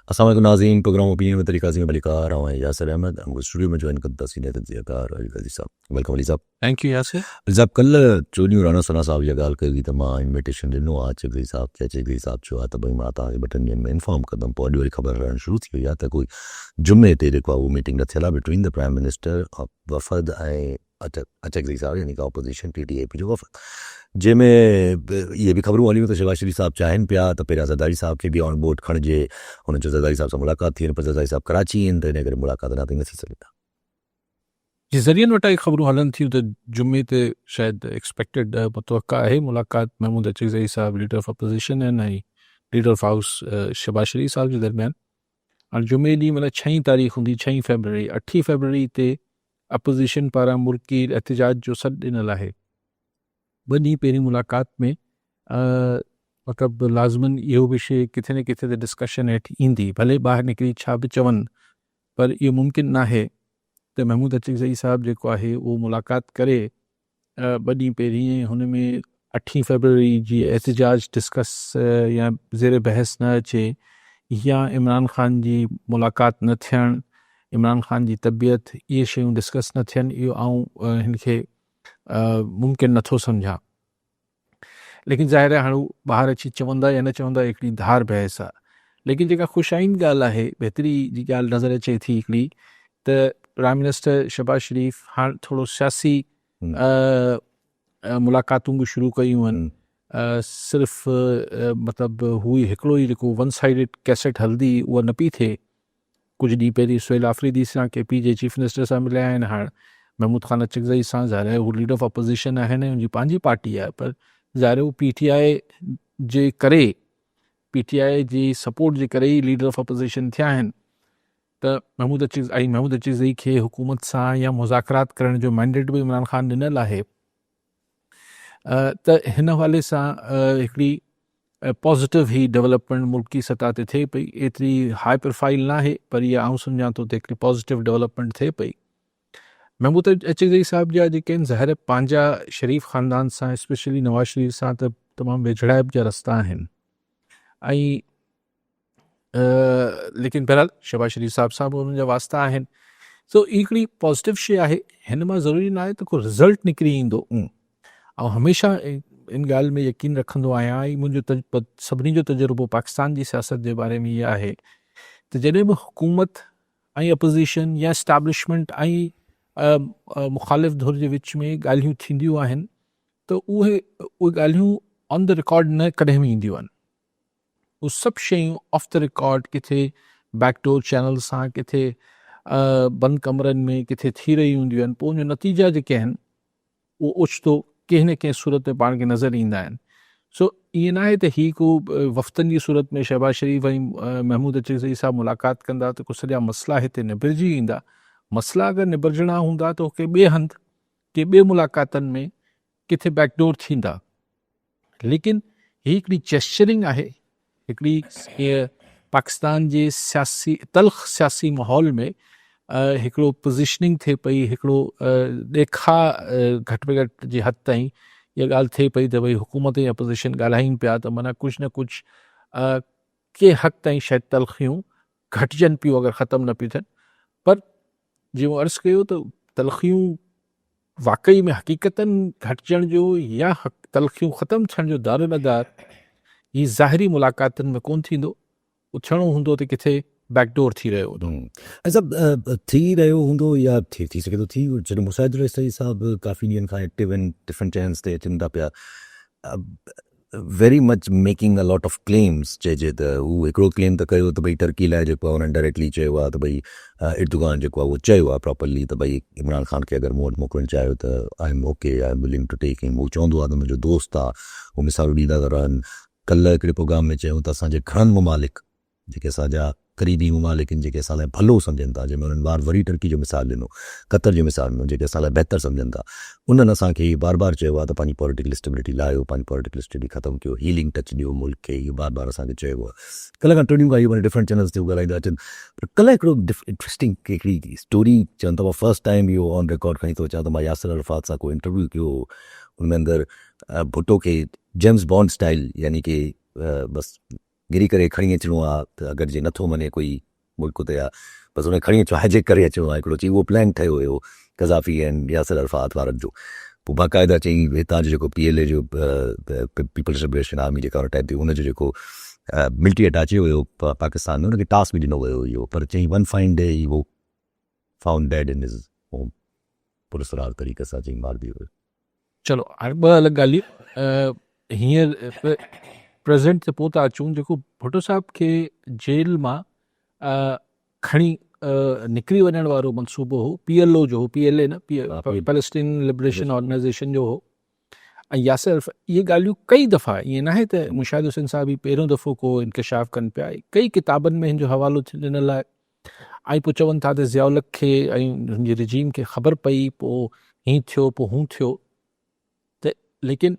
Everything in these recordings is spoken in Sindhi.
السلام علیکم ناظرین، پروگرام اوپینین ود علی قاضی میں بلیکار آؤں یاسر احمد ہم اسٹوڈیو میں جوائن کرتا سینئر تجزیہ کار علی قاضی صاحب۔ Welcome علی صاحب۔ Thank you Yasir. علی صاحب، کل چوݙهين رانا ثنا صاحب اها ڳالهه ڪئي هئي ته مان انويٽيشن ڏنو آهي اچڪزئي صاحب کي، اچڪزئي صاحب چيو آهي ته ڀئي مان توهان کي ٻه ٽن ڏينهن ۾ انفارم ڪندم۔ پوء اڄ وري خبر هلڻ شروع ٿي وئي آهي ته ڪوئي جمعي تي جيڪو آهي اهو ميٽنگ رٿيل آهي بٽوين the prime minister وفد ۽ اچڪزئي صاحب، يعني ڪه اپوزيشن پي ٽي اي پي جو وفد، جنهن ۾ اهي به خبرون هليون ته شهباز شريف صاحب چاهين پيا ته پهريان زرداري صاحب کي به آن بورڊ کڻجي۔ هنن چيو زرداري صاحب سان ملاقات ٿي وڃي، پر زرداري صاحب ڪراچي آهن ته ان ڪري ملاقات اڃا تائين نه ٿي سگهي ته جي ذريعن وٽان اهي خبرون هلن ٿيون ته جمعي تي شايد ايڪسپيڪٽيڊ، متوقع آهي، ملاقات محمود اچڪزئي صاحب، ليڊر آف اپوزيشن آهن، ۽ leader of house Shahbaz Sharif صاحب جي درميان۔ هاڻي جمعي ڏينهن معنيٰ ڇهين تاريخ هوندي، ڇهين فيبروري۔ اٺين فيبروري تي اپوزيشن پاران ملڪي احتجاج جو سڏ ڏنل آهي۔ ٻه ڏينهن پهرين ملاقات ۾ مطلب لازمن اهو به شيء ڪٿي نه ڪٿي ته ڊسڪشن هيٺ ايندي، ڀلي ٻاهر نڪري ڇا به چون، پر اهو ممڪن ناهي ته محمود اچڪزئي صاحب جيڪو آهي اهو ملاقات ڪري ٻه ڏينهن پهرين ۽ هن ۾ اٺين فيبروري جي احتجاج ڊسڪس يا زير بحث نه اچي، يا عمران خان جي ملاقات نه ٿيڻ، عمران خان جي طبيعت، اهي شيون ڊسڪس نه ٿين، اهو آئون هن کي ممڪن نٿو سمجهان۔ ليڪن ظاهر آهي هاڻي هو ٻاهر اچي چوندا يا نه چوندا هڪڙي ڌار بحث آهي، ليڪن جيڪا خوش آئند ڳالهه آهي، بهتري جي ڳالهه نظر اچي ٿي هڪڙي ته پرائم منسٽر شهباز شريف هاڻ ٿورو سياسي ملاقاتون به شروع ڪيون آهن۔ صرف مطلب هو هڪڙو ئي جيڪو ون سائيڊڊ ڪيسٽ هلندي اها نه پئي ٿئي۔ ڪجهه ڏينهن پهرين سهيل آفريدي سان ڪي پي جي چيف منسٽر سان مليا آهن، هاڻ محمود خان اچڪزئي سان۔ ظاهر آهي هو ليڊر آف اپوزيشن آهن ۽ ان جي پنهنجي پارٽي آهي، پر ظاهر آهي هو پي ٽي آء جي ڪري، پي ٽي آء جي سپورٽ جي ڪري ئي ليڊر آف اپوزيشن ٿيا آهن ته محمود اچڪزئي ۽ محمود اچڪزئي کي حڪومت سان يا مذاڪرات ڪرڻ جو مينڊيٽ به عمران خان ڏنل آهي ته هن حوالي سان هڪڙي پازيٽو هي ڊولپمينٽ ملڪي سطح تي ٿئي پئي۔ ايتري هاء پروفائل ناهي، پر اها آئون سمجهان ٿو ته هڪڙي پازيٽو ڊولپمينٽ ٿئي پئي۔ محمود اچڪزئي صاحب جا جيڪي آهن، ظاهر پنهنجا شريف خاندان سان، اسپيشلي نواز شريف سان ته تمام ويجهڙائپ جا رستا آهن، ۽ ليڪن بهرحال شهباز شريف صاحب سان به انهن جا واسطا آهن، سو هي هڪڙي پازيٽو شيء آهي۔ هن مان ضروري نه آهي ته ڪو رزلٽ نڪري ايندو۔ آئون هميشه ان ڳالهه ۾ يقين رکندو آهيان ۽ منهنجو سڀني جو تجربو پاڪستان جي سياست جي باري ۾ اها آهي ته جڏهن به حڪومت ۽ اپوزيشن يا اسٽيبلشمينٽ ۽ مخالف ڌر جي وچ ۾ ڳالهيون ٿينديون آهن ته اهي ڳالهيون آن the record نه ڪڏهن به اينديون آهن۔ اهي سڀ شيون آف the record ڪٿي بيڪ ڊور چينل سان، ڪٿي بند ڪمرن ۾ ڪٿي ٿي رهيون هونديون آهن، پوء ان جا نتيجا جيڪي آهن اهي اوچتو ڪنهن نه ڪنهن صورت ۾ پاڻ کي نظر ايندا آهن۔ سو ائين ناهي ته هي ڪو وفدن جي صورت ۾ شهباز شريف ۽ محمود اچڪزئي صاحب ملاقات ڪندا ته ڪو سڄا مسئلا هتي نبرجي ويندا۔ مسئلا اگر نبرجڻا هوندا ته ڪي ٻئي هنڌ، ڪي ٻي ملاقاتن ۾ ڪٿي بيڪ ڊور ٿيندا۔ ليڪن هي هڪڙي جيسچرنگ آهي، هڪڙي پاڪستان جي سياسي تلخ سياسي ماحول ۾ هڪڙو پوزيشننگ ٿئي پئي، هڪڙو ڏيکاء گهٽ ۾ گهٽ جي حد تائين اها ڳالهه ٿئي پئي ته ڀئي حڪومت ۽ اپوزيشن ڳالهائين پيا ته معنيٰ ڪجهه نه ڪجهه ڪنهن حد تائين شايد تلخيون گهٽجن پيون اگر ختم نه پيون ٿين۔ پر جيئن مون عرض ڪيو ته تلخيون واقعي ۾ حقيقتن گهٽجڻ جو يا تلخيون ختم ٿيڻ جو دارالمدار هي ظاهري ملاقاتن ۾ ڪونه ٿيندو، اهو ٿيڻو هوندو ته ڪٿي بيڪ ڊور ٿي رهيو هوندو. ۽ سڀ ٿي رهيو هوندو يا ٿي سگهي ٿو ٿي جڏهن مشاهد ريسائي صاحب ڪافي ڏينهن کان ايڪٽو آهن، ڊفرنٽ چينلز تي اچن ٿا پيا، very much making a lot of claims چئجي ته هو هڪڙو ڪليم ته ڪيو ته ڀئي ٽرڪي لاء جيڪو آهي انهن ڊائريڪٽلي چيو آهي ته ڀئي اردوغان جيڪو آهي اهو چيو آهي پراپرلي ته ڀئي عمران خان کي اگر مون وٽ موڪلڻ چاهيو ته I am okay, I am willing to take him. هو چوندو آهي ته منهنجو دوست آهي، هو مثالون ڏيندا ٿا رهن۔ ڪلهه هڪڙي پروگرام ۾ چيو ته اسان جي گهڻن ممالڪ جيڪي اسان جا قريبي ممالڪ آهن، جيڪي اسان لاء ڀلو سمجهن ٿا، جنهن ۾ انهن بار وري ٽرڪي جو مثال ڏنو، قطر جو مثال ڏنو، جيڪي اسان لاء بهتر سمجهن ٿا، انهن اسان کي اهو بار بار چيو آهي ته پنهنجي پوليٽيڪل اسٽيبلٽي لاهيو، پنهنجي پوليٽيڪل اسٽيبلٽي ختم ڪيو، هيلنگ ٽچ ڏيو ملڪ کي، اهو بار بار اسان کي چيو آهي۔ ڪلهه کان ٽيون ڏينهن کان اهو معنيٰ ڊفرنٽ چينلز تي هو ڳالهائيندا اچن، پر ڪلهه هڪڙو انٽريسٽنگ هڪڙي اسٽوري چون ٿا مان فرسٽ ٽائيم اهو آن رڪارڊ کڻي ٿو اچان ته مان ياسر عرفات سان ڪو انٽرويو ڪيو هو، ان ۾ اندر ڀٽو کي جيمز بانڊ اسٽائيل يعني ڪي بس گري ڪري کڻي اچڻو آ ته اگر جي نٿو مڃي ڪوئي ملڪ ته يا بس ان کي کڻي اچڻو هائي جيڪ ڪري اچڻو آ هڪڙو چئي اهو پلان ٺهيو هيو قذافي ۽ ياسر عرفات وارن جو پوء باقاعده چئي هتان جو جيڪو پي ايل اي جو پيپلز لبريشن آرمي جيڪا ان ٽائيم تي ان جو جيڪو ملٽري اٽاچي هيو پاڪستان ۾ ان کي ٽاسڪ به ڏنو ويو اهو پر چئي ون فائن ڊي هي وو found dead in his home پراسرار طريقي سان چئي مارجي ويو. چلو هاڻي ٻه الڳ ڳالهيون هينئر پريزنٽ تي پوء ٿا اچون جيڪو ڀٽو صاحب کي جيل مان کڻي نڪري وڃڻ وارو منصوبو هو پي ايل او جو هو پي ايل اي نه پيلسٽين لبريشن آرگنائزيشن جو هو ۽ ياسر عرفات اهي ڳالهيون ڪئي دفعا ائين ناهي ته مشاهد حسين صاحب هي پهريون دفعو ڪو انڪشاف ڪن پيا ڪئي ڪتابن ۾ هن جو حوالو ڏنل آهي ۽ پوء چون ٿا ته ضياء الحق کي ۽ هن جي رجيم کي خبر پئي پوء هين ٿيو پوء هون ٿيو ته ليڪن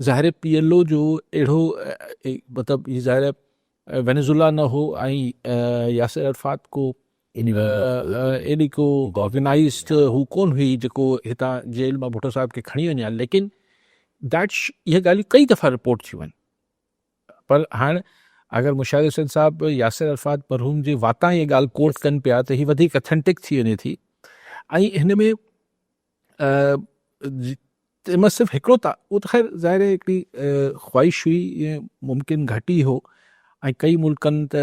ظاهر پي ايل او جو اهڙو مطلب هي ظاهر وينيزولا نه هو ۽ ياسر عرفات ڪو ايڏي ڪو آرگنائزڊ هو ڪون هئي جيڪو هتان جيل مان ڀٽو صاحب کي کڻي وڃي ها ليڪن that اهي ڳالهيون ڪئي دفعا رپورٽ ٿيون آهن پر هاڻ اگر مشاهد حسين صاحب ياسر عرفات مرحوم جي واتان اهي ڳالهه ڪوٽ ڪن پيا ته هي وڌيڪ اٿينٽڪ ٿي وڃي ٿي ۽ هن ۾ تنهن مان صرف هڪڙو تا اهو ته خير ظاهر آهي هڪڙي خواهش هئي ممڪن گهٽ ئي هو ۽ ڪئي ملڪن ته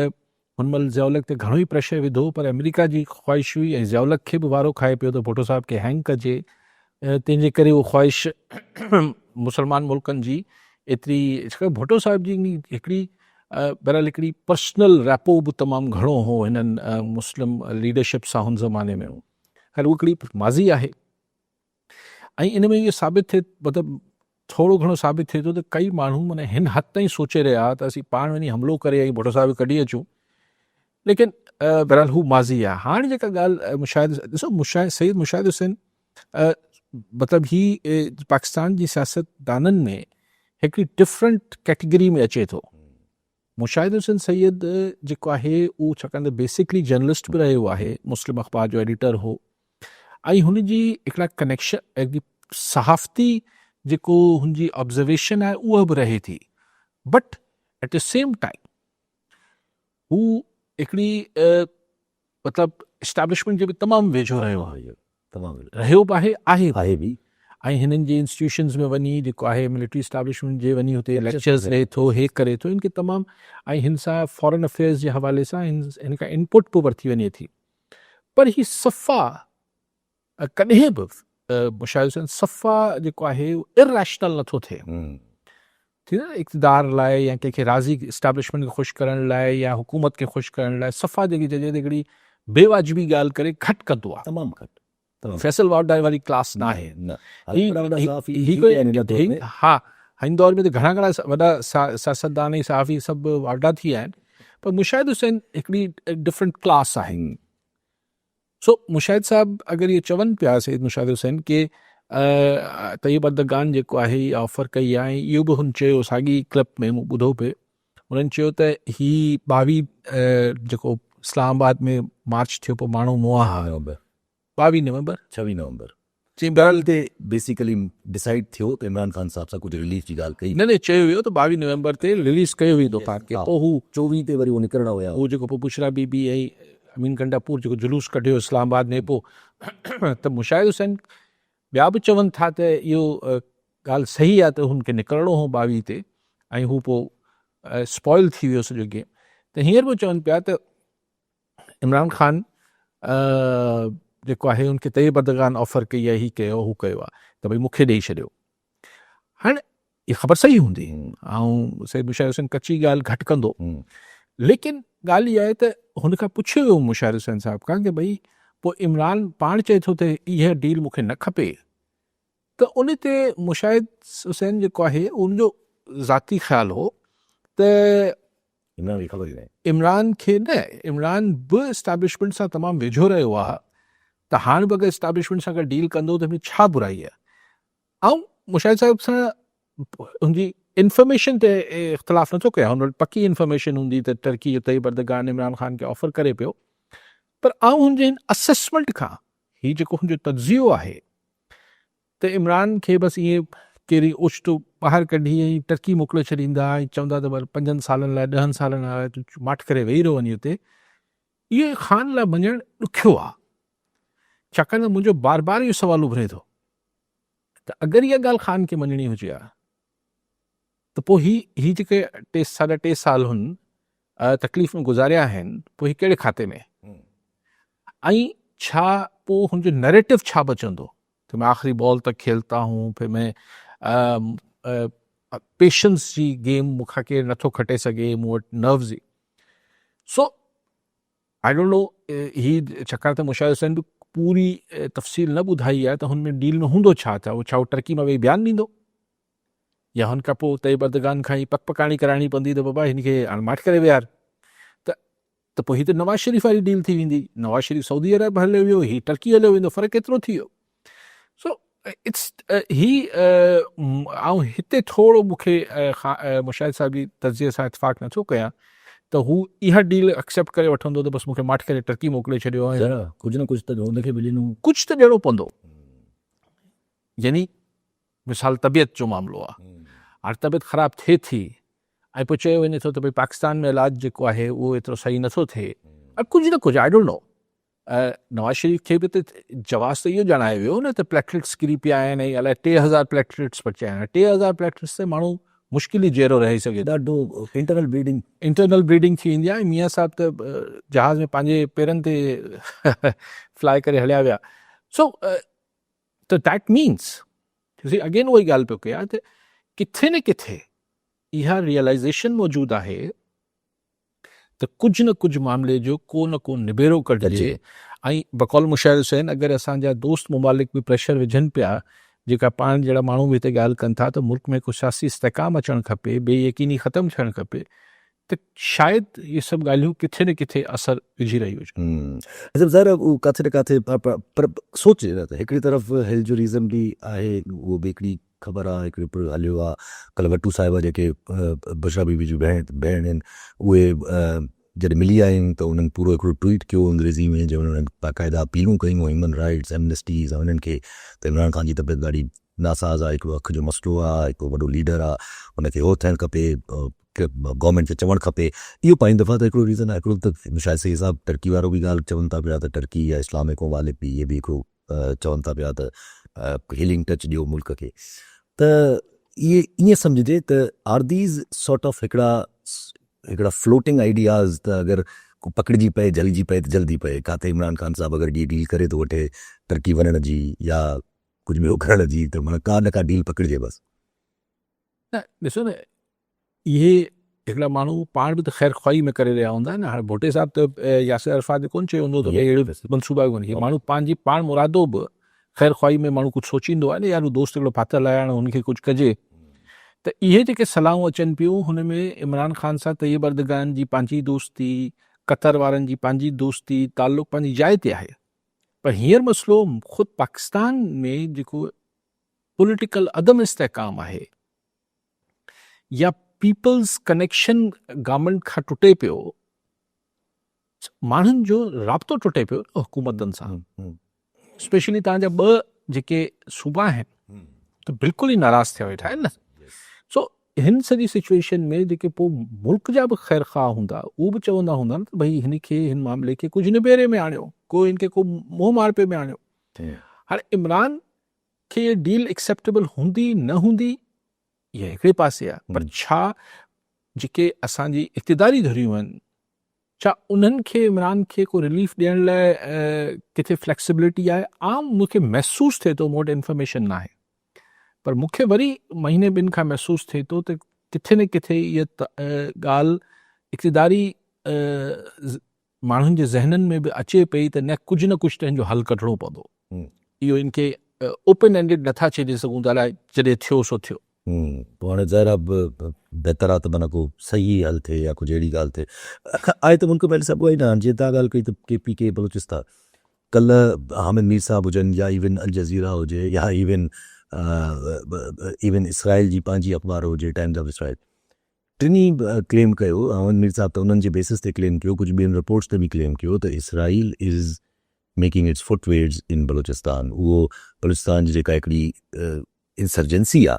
هن مهل ضياء الحق تي گهڻو ئي پريشر وڌو پر آمريڪا جي خواهش هئي ۽ ضياء الحق کي به وارو کائي پيو ته ڀٽو صاحب کي هينگ ڪجي تنهن جي ڪري اهو خواهش مسلمان ملڪن جي ايتري ڀٽو صاحب جي هڪڙي بهرحال هڪڙي پرسنل ريپو به تمام گهڻو هو هنن مسلم ليڊرشپ سان هن زماني ۾ خير اهو هڪڙي ماضي آهي ۽ ان ۾ اهو ثابت ٿئي مطلب ٿورو گهڻو ثابت ٿئي ٿو ته ڪئي ماڻهو معنی هن حد تائين سوچي رهيا ته اسين پاڻ وڃي حملو ڪري ۽ ڀٽو صاحب کي ڪڍي اچون ليڪن بهرحال هو ماضي آهي هاڻي جيڪا ڳالهه مشاهد ڏسو مشاهد سيد مشاهد حسين مطلب هي پاڪستان جي سياست دانن ۾ هڪڙي ڊفرنٽ ڪيٽيگري ۾ اچي ٿو مشاهد حسين سيد جيڪو آهي اهو ڇاڪاڻ ته بيسڪلي جرنلسٽ به رهيو آهي مسلم اخبار جو ايڊيٽر هو ۽ هن جي هڪڙا ڪنيڪشن صحافتي جيڪو هن جي آبزرويشن آهي اها به رهي ٿي but at the same time هو هڪڙي مطلب اسٽيبلشمينٽ جي به تمام ويجهو رهيو آهي تمام رهيو به آهي آهي آهي به ۽ هنن جي انسٽيٽيوشنز ۾ وڃي جيڪو آهي ملٽري اسٽيبلشمينٽ جي وڃي هتي ليڪچرز ڏئي ٿو هي ڪري ٿو ان کي تمام ۽ هن سان فارن افيئرز جي حوالي سان هن کان انپوٽ به ورتي وڃي ٿي پر هي صفا ڪڏهن به مشاهد حسين صفا جيڪو آهي اريشنل نٿو ٿئي ٿيندو نه اقتدار لاء يا ڪنهن کي راضي اسٽيبلشمينٽ کي خوش ڪرڻ لاء يا حڪومت کي خوش ڪرڻ لاء صفا جيڪي چئجي ته هڪڙي بي واجبي ڳالهه ڪري گهٽ ڪندو آهي. تمام گهٽ. فيصل واوڊا واري ڪلاس نه آهي. نه. ها هن دور ۾ ته گهڻا گهڻا وڏا سياستدان ۽ صحافي سڀ واوڊا ٿي ويا آهن پر مشاهد حسين هڪڙي ڊفرنٽ ڪلاس آهي. سو مشاهد صاحب اگر اهو چون پيا سيد مشاهد حسين ڪي طيب اردگان جيڪو آهي اها آفر ڪئي آهي ۽ اهو به هن چيو ساڳي ڪلپ ۾ مون ٻڌو پئي انهن چيو ته هي 22 جيڪو اسلام آباد ۾ مارچ ٿيو پوء ماڻهو مئا ها 22 نومبر 26 نومبر چي بهرحال تي بيسيڪلي ڊسائيڊ ٿيو ته عمران خان صاحب سان ڪجهه رليف جي ڳالهه ڪئي. نه نه چيو ويو ته 22 نومبر تي رليز ڪيو ويندو پاڻ کي پوء هو 24 تي وري هو نڪرڻا هيا. هو جيڪو پوء بشريٰ بي بي ۽ امين گنڊاپور جيڪو جلوس ڪڍيو اسلام آباد ۾ پوء ته مشاهد حسين ٻيا به چون ٿا ته اهو ڳالهه صحيح آهي ته هن کي نڪرڻو هو 22 تي ۽ هو پوء اسپوائل ٿي ويو سڄو گيم ته هينئر به چون پيا ته عمران خان جيڪو آهي ان کي طيب اردگان آفر ڪئي آهي هي ڪيو هو ڪيو آهي ته ڀئي مونکي ڏئي ڇڏيو هاڻي هي خبر صحيح هوندي آئون سيد مشاهد حسين ڪچي ڳالهه گهٽ ڪندو ليڪن ڳالهه اها آهي ته هن کان پڇيو ويو مشاهد حسين صاحب کان ڪي ڀئي پوء عمران پاڻ چئي ٿو ته اها ڊيل مونکي نه کپي ته ان تي مشاهد حسين جيڪو آهي ان جو ذاتي خيال هو ته عمران کي خبر ئي ناهي. عمران کي نه عمران به اسٽيبلشمينٽ سان تمام ويجهو رهيو آهي ته هاڻ به اگر اسٽيبلشمينٽ سان گڏ ڊيل ڪندو ته هن ۾ ڇا برائي آهي. آئون مشاهد صاحب سان هن جي انفارميشن تي اختلاف نٿو ڪيان هن وٽ پڪي انفارميشن هوندي ته ٽرڪي جو طيب اردگان عمران خان کي آفر ڪري پيو پر آئون هن جي هن اسسمينٽ کان هي جيڪو هن جو تجزيو آهي ته عمران کي بس ائين ڪيري اوچتو ٻاهر ڪڍي ۽ ٽرڪي موڪلي ڇڏيندا ۽ چوندا ته بس پنجن سالن لاء ڏهن سالن لاء تون ماٺ ڪري ويهي رهو وڃي اتي. اهو خان لاء مڃڻ ڏکيو آهي. ڇاڪاڻ ته منهنجو بار بار اهو سوال اڀري ٿو ته اگر اها ڳالهه خان کي مڃڻي هجي ها ته پوء هي هي جيڪي ٽي ساڍا ٽي سال هن تڪليف ۾ گذاريا آهن پوء هي ڪهڙي کاتي ۾ ۽ ڇا پوء هن جو نيريٽو ڇا بچندو ته مين آخري بال تڪ کيلتا هون پھر مين پيشنس جي گيم مون کان ڪير نٿو کٽي سگهي مون وٽ nerves so I don't know هي ڇاڪاڻ ته مشاهد حسين به پوري تفصيل نه ٻڌائي آهي ته هن ۾ ڊيل ۾ هوندو ڇا ڇا ڇا هو ٽرڪي مان ويهي بيان ڏيندو يا هن کان پوء طيب اردگان کان ئي پڪ پڪاڻي ڪرائڻي پوندي ته بابا هن کي هاڻي ماٺ ڪري ويهار ته ته پوء هي ته نواز شريف واري ڊيل ٿي ويندي نواز شريف سعودي عرب هليو ويو هي ٽرڪي هليو ويندو فرق ڪيترو ٿي ويو سو it's هي آئون هتي ٿورو مون کي مشاهد صاحب جي تجزيي سان اتفاق نٿو ڪيان ته هو اها ڊيل اڪسيپٽ ڪري وٺندو ته بس مون کي ماٺ ڪري ٽرڪي موڪلي ڇڏيو ۽ ذرا ڪجهه نه ڪجهه ته هن کي به ڏنو. ڪجهه ته ڏيڻو پوندو يعني مثال طبيعت جو معاملو آهي هاڻي طبيعت خراب ٿئي ٿي ۽ پوء چيو وڃي ٿو ته ڀئي پاڪستان ۾ علاج جيڪو آهي اهو ايترو صحيح نٿو ٿئي ڪجهه نه ڪجهه I don't know Nawaz Sharif کي به ته جواز ته اهو ڄاڻايو ويو نه ته پليٽليٽس ڪري پيا آهن ۽ الائي 3000 پليٽليٽس بچيا آهن 3000 پليٽليٽس تي ماڻهو مشڪل ئي جيئرو رهي سگهي ٿو. ڏاڍو انٽرنل بليڊنگ. انٽرنل بليڊنگ ٿي ويندي آهي ميان صاحب ته جهاز ۾ پنهنجي پيرن تي فلائي ڪري هليا ويا سو ته that means again اها ئي ڳالهه پيو ڪيان ته ڪٿي نه ڪٿي اها ريئلائزيشن موجود آهي ته ڪجهه نه ڪجهه معاملي جو ڪو نه ڪو نبيرو ڪڍجي ۽ بقول مشاهد حسين اگر اسان جا دوست ممالڪ به پريشر وجهن پيا جيڪا پاڻ جهڙا ماڻهو به هتي ڳالهه ڪن ٿا ته ملڪ ۾ ڪو سياسي استحڪام اچڻ کپي بي يقيني ختم ٿيڻ کپي ته شايد اهي سڀ ڳالهيون ڪٿي نه ڪٿي اثر وجهي رهيون هجن. اصل ظاهر آهي اهو ڪاٿي نه ڪاٿي پر سوچجي نه ته هڪڙي طرف هيل جو ريزن به آهي اهو به هڪڙي خبر آ هڪڙي پر هليو آ ڪلهه وٽو صاحبه جيڪي بشريٰ بي بي جون ڀيڻ ڀيڻ آهن اهي جڏهن ملي آيون ته انهن پورو هڪڙو ٽوئيٽ ڪيو انگريزي ۾ جنهن ۾ انهن باقاعده اپيلون ڪيون هيومن رائٽس ايمنسٽيز ۽ انهن کي ته عمران خان جي طبيعت ڏاڍي ناساز آ هڪڙو اک جو مسئلو آ هڪڙو وڏو ليڊر آ ان کي هو ٿيڻ کپي گورنمينٽ کي چوڻ کپي اهو پنهنجي دفعا ته هڪڙو ريزن آ هڪڙو ته شايد سيد صاحب ٽرڪي وارو به ڳالهه چون ٿا پيا ته ٽرڪي يا اسلامڪ ممالڪ به اهي به هڪڙو چون ٿا پيا ته هيلنگ ٽچ ڏيو ملڪ کي ته اهي ائين سمجهجي ته آر these sort of هڪڙا هڪڙا فلوٽنگ آئيڊياز ته اگر ڪو پڪڙجي پئي جهلجي پئي ته جلدي پئي ڪاٿي عمران خان صاحب اگر اهي ڊيل ڪري ٿو وٺي ترڪي وڃڻ جي يا ڪجهه ٻيو ڪرڻ جي ته معنيٰ ڪا نه ڪا ڊيل پڪڙجي بس. نه ڏسو نه اهي هڪڙا ماڻهو پاڻ به ته خير خواهي ۾ ڪري رهيا هوندا نه هاڻي ڀٽي صاحب ته ياسر عرفات به ڪونه چيو هوندو ته ڀئي اهڙو منصوبا ڪونهي هي ماڻهو پنهنجي پاڻ مرادو به خير خواهي ۾ ماڻهو ڪجهه سوچيندو آهي نه يار هو دوست هڪڙو ڦاٿل آهي هاڻي هن کي ڪجهه ڪجي ته اهي جيڪي صلاحون اچن پيون هن ۾ عمران خان سان طيب اردگان جي پنهنجي دوستي قطر وارن جي پنهنجي دوستي تعلق پنهنجي جاء تي آهي پر هينئر مسئلو خود پاڪستان ۾ جيڪو پوليٽيڪل عدم استحڪام آهي يا پيپلز ڪنيڪشن گورنمينٽ کان ٽٽي پيو، ماڻهن جو رابطو ٽٽي پيو نه حڪومتن سان، اسپيشلي تان جا ٻه جيڪي صوبا آهن ته بلڪل ئي ناراض ٿيا ويٺا آهن نه. سو هن سڄي سچويشن ۾ جيڪي پوء ملڪ جا به خير خواهه هوندا اهو به چوندا هوندا نه ته ڀئي هن کي هن معاملي کي ڪجهه نبيري ۾ آڻيو، ڪو هن کي ڪو منهن مارپي ۾ آڻيو. هاڻي عمران کي اها ڊيل ايڪسيپٽيبل هوندي نه هوندي اها هڪڙي پاسي آهي پر ڇا جيڪي اسان جي اقتداري ڌريون آهن ڇا انهن کي عمران کي ڪو رليف ڏيڻ لاء ڪٿي فليڪسبلٽي آهي عام مون کي محسوس ٿئي ٿو مون وٽ انفارميشن ناهي پر مون کي وري مهيني ٻن کان محسوس ٿئي ٿو ته ڪٿي نه ڪٿي اها ڳالهه اقتداري ماڻهن جي ذهنن ۾ به اچي پئي ته نه ڪجهه نه ڪجهه ته هن جو حل ڪڍڻو پوندو. اهو هن کي اوپن اينڊيڊ نٿا ڇڏي سگهون ته الاء جڏهن ٿيو سو ٿيو. پوء هاڻي ظاهر آهي بهتر آهي ته معنيٰ ڪو صحيح حل ٿئي يا ڪجهه اهڙي ڳالهه ٿئي. آهي ته ملڪ ۾ سڀ اها ئي نه جيئن توهان ڳالهه ڪئي ته ڪي پي ڪي بلوچستان ڪلهه حامد مير صاحب هجن يا ايون الجزيره هجي يا ايون ايون اسرائيل جي پنهنجي اخبار هجي ٽائمز آف اسرائيل ٽنهي ڪليم ڪيو، احمد مير صاحب ته انهن جي بيسس تي ڪليم ڪيو، ڪجهه ٻين رپورٽس تي به ڪليم ڪيو ته Israel is making its footwears in Balochistan, اهو بلوچستان جي جيڪا هڪڙي انسرجنسي آ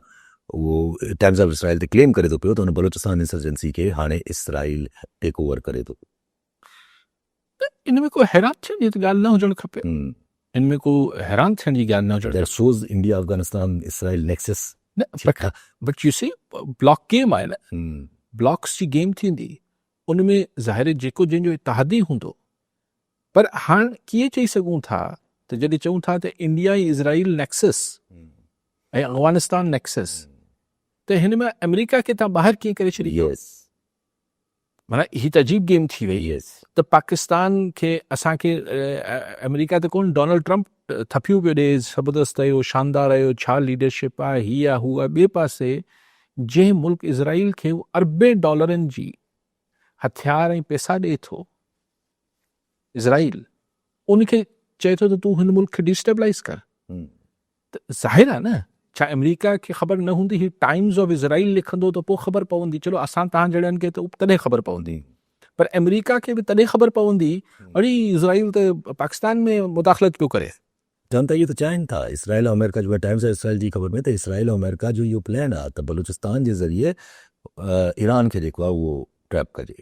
اهو ٽائمز آف اسرائيل تي ڪليم ڪري ٿو پيو ته ان بلوچستان انسرجنسي کي هاڻي اسرائيل ٽيڪ اوور ڪري ٿو. ته ان ۾ ڪو حيران ٿيڻ جي ته ڳالهه نه هجڻ کپي. ان ۾ ڪو حيران ٿيڻ جي ڳالهه نه هجڻ That shows India Afghanistan Israel nexus. نه but you see block game آهي نه، بلاڪس جي گيم ٿيندي، ان ۾ ظاهر جيڪو جنهن جو اتحادي هوندو. پر هاڻ ڪيئن چئي سگهون ٿا ته جڏهن چئون ٿا ته انڊيا ۽ اسرائيل نيڪسس ۽ افغانستان نيڪسس ته هن ۾ آمريڪا کي تان ٻاهر ڪيئن ڪري ڇڏيندو؟ معنيٰ هي ته عجيب گيم ٿي وئي ته پاڪستان کي اسان کي آمريڪا ته ڪون ڊونلڊ ٽرمپ ٿڦيون پيو ڏي، زبردست آهيو، شاندار آهيو، ڇا ليڊرشپ آهي، هي آهي هو آهي، ٻئي پاسي جنهن ملڪ اسرائيل کي اربين ڊالرن جي هٿيار ۽ پئسا ڏئي ٿو اسرائيل ان کي چئي ٿو ته تون هن ملڪ کي ڊيسٽيبلائز ڪر ته ظاهر آهي نه ڇا آمريڪا کي خبر نه هوندي؟ هي ٽائمز آف اسرائيل لکندو ته پوء خبر پوندي، چلو اسان توهان جهڙن کي ته تڏهن خبر پوندي پر آمريڪا کي به تڏهن خبر پوندي اڙي اسرائيل ته پاڪستان ۾ مداخلت پيو ڪري. چون ته اهو ته چاهين ٿا اسرائيل ۽ آمريڪا جو ٽائمز آف اسرائيل جي خبر ۾ ته اسرائيل ۽ آمريڪا جو اهو پلان آهي ته بلوچستان جي ذريعي ايران کي جيڪو آهي اهو ٽريپ ڪجي.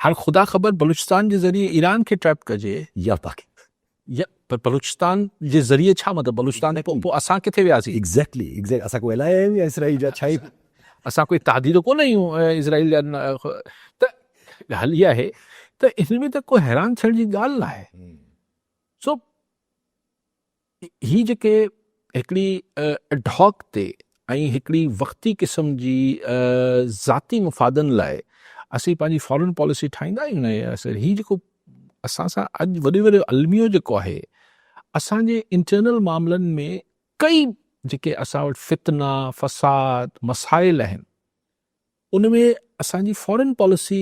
هاڻ خدا خبر بلوچستان جي ذريعي ايران کي ٽريپ ڪجي يا پاڪستان. يا پر بلوچستان جي ذريعي ڇا مطلب بلوچستان پوء پوء اسان ڪٿي وياسين. ايگزيڪٽلي ايگزيڪٽ اسان ڪو الائي آهيون يا اسرائيل جا ڇا ئي. اسان ڪوئي اتحادي ته ڪونه آهيون اسرائيل جا ته ڳالهه اها آهي ته ان ۾ ته ڪو حيران ٿيڻ جي ڳالهه ناهي سو هي جيڪي هڪڙي اڊهاڪ تي ۽ هڪڙي وقتي قسم جي ذاتي مفادن لاء اسين پنهنجي فارن پاليسي ٺاهيندا آهيون نه يا هي جيڪو اسان سان اڄ وڏي وڏو الميو جيڪو آهي اسان جي انٽرنل معاملن ۾ ڪئي جيڪي اسان وٽ فتنا فساد مسائل آهن ان ۾ اسان جي فارن پاليسي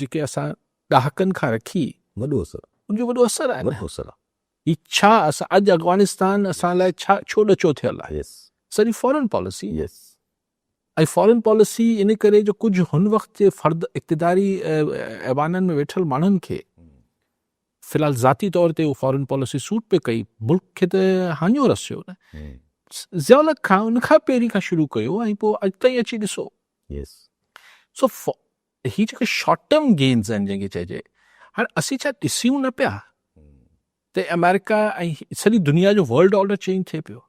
جيڪي اسان ڏهاڪن کان رکي وڏو اثر ان جو وڏو اثر آهي وڏو اثر آهي. هي ڇا اسان اڄ افغانستان اسان لاء ڇا ڇو ڏچو ٿيل آهي سڄي فارن پاليسي ۽ فارن پاليسي ان ڪري جو ڪجهه هن وقت جي فرد اقتداري ايوانن ۾ ويٺل ماڻهن کي في الحال ذاتي طور تي اهو فارن پاليسي سوٽ پئي ڪئي، ملڪ کي ته هاڃو رسيو نه. ضياء الحق کان ان کان پهرين کان شروع ڪيو ۽ پوء اڄ تائين اچي ڏسو. سو هي جيڪي شارٽ ٽرم گينز آهن جنهن کي چئجي، هاڻي اسين ڇا ڏسيون نه پيا ته آمريڪا ۽ سڄي دنيا جو ورلڊ آرڊر چينج ٿئي پيو،